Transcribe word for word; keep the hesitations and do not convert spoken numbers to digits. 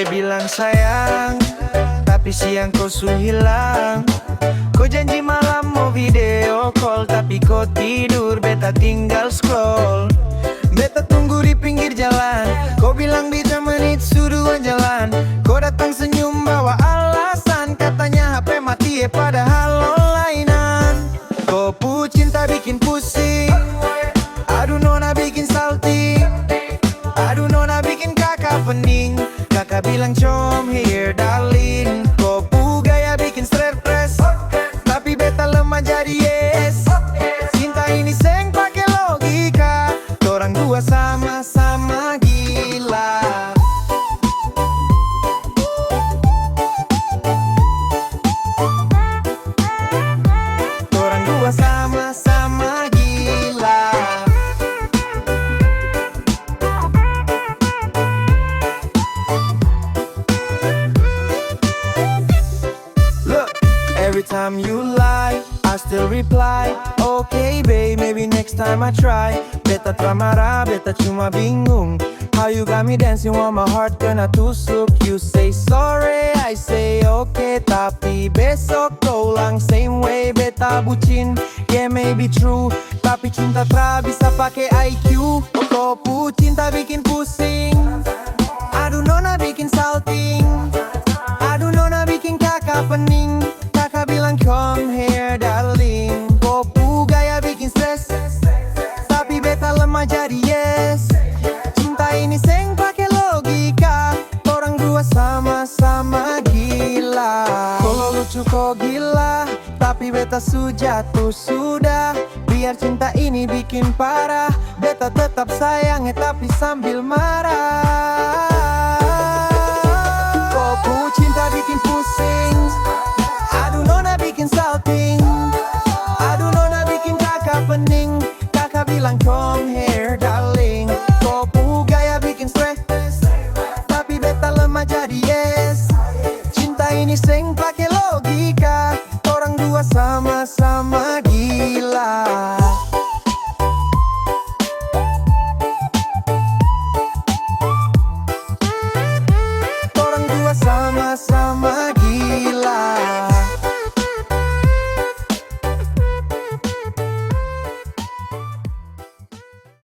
Bilang sayang, tapi siang ko su hilang. Ko janji malam mo video call, tapi ko tidur, beta tinggal scroll. Beta tunggu di pinggir jalan, ko bilang beta menit su dua jalan. Ko datang senyum bawa alasan, katanya H P mati e padahal onlinean. Ko pu cinta bikin pusing. Aduh nona bikin salting. Aduh nona bikin kaka pening. Kaka bilang come here darling. Ko pu gaya bikin stres. Tapi beta lemah jadi yes. Cinta ini seng pake logika. Torang dua sama-sama gila. Torang dua sama-sama gila. Look, every time you lie, I still reply. Okay, babe, maybe next time I try. Beta tra mara, beta cuma bingung. How you got me dancing while my heart kena tusuk? You say sorry, I say okay, tapi besok ko ulang same way. Beta bucin, yeah, maybe true, tapi cinta tra bisa pake I Q. Ko pu cinta bikin pusing. Aduh nona bikin salting. Aduh nona bikin kaka pening. Kaka bilang come here darling. Ko pu gaya bikin stres. Tapi beta lemah jadi yes. Cinta ini seng pake logika. Torang dua sama-sama gila. Kalo lucu ko gila, tapi beta su jatuh sudah. Biar cinta ini bikin parah, beta tetap sayang, eh, tapi sambil marah. Ko pu cinta bikin pusing. Aduh nona bikin salting. Aduh nona bikin kaka pening.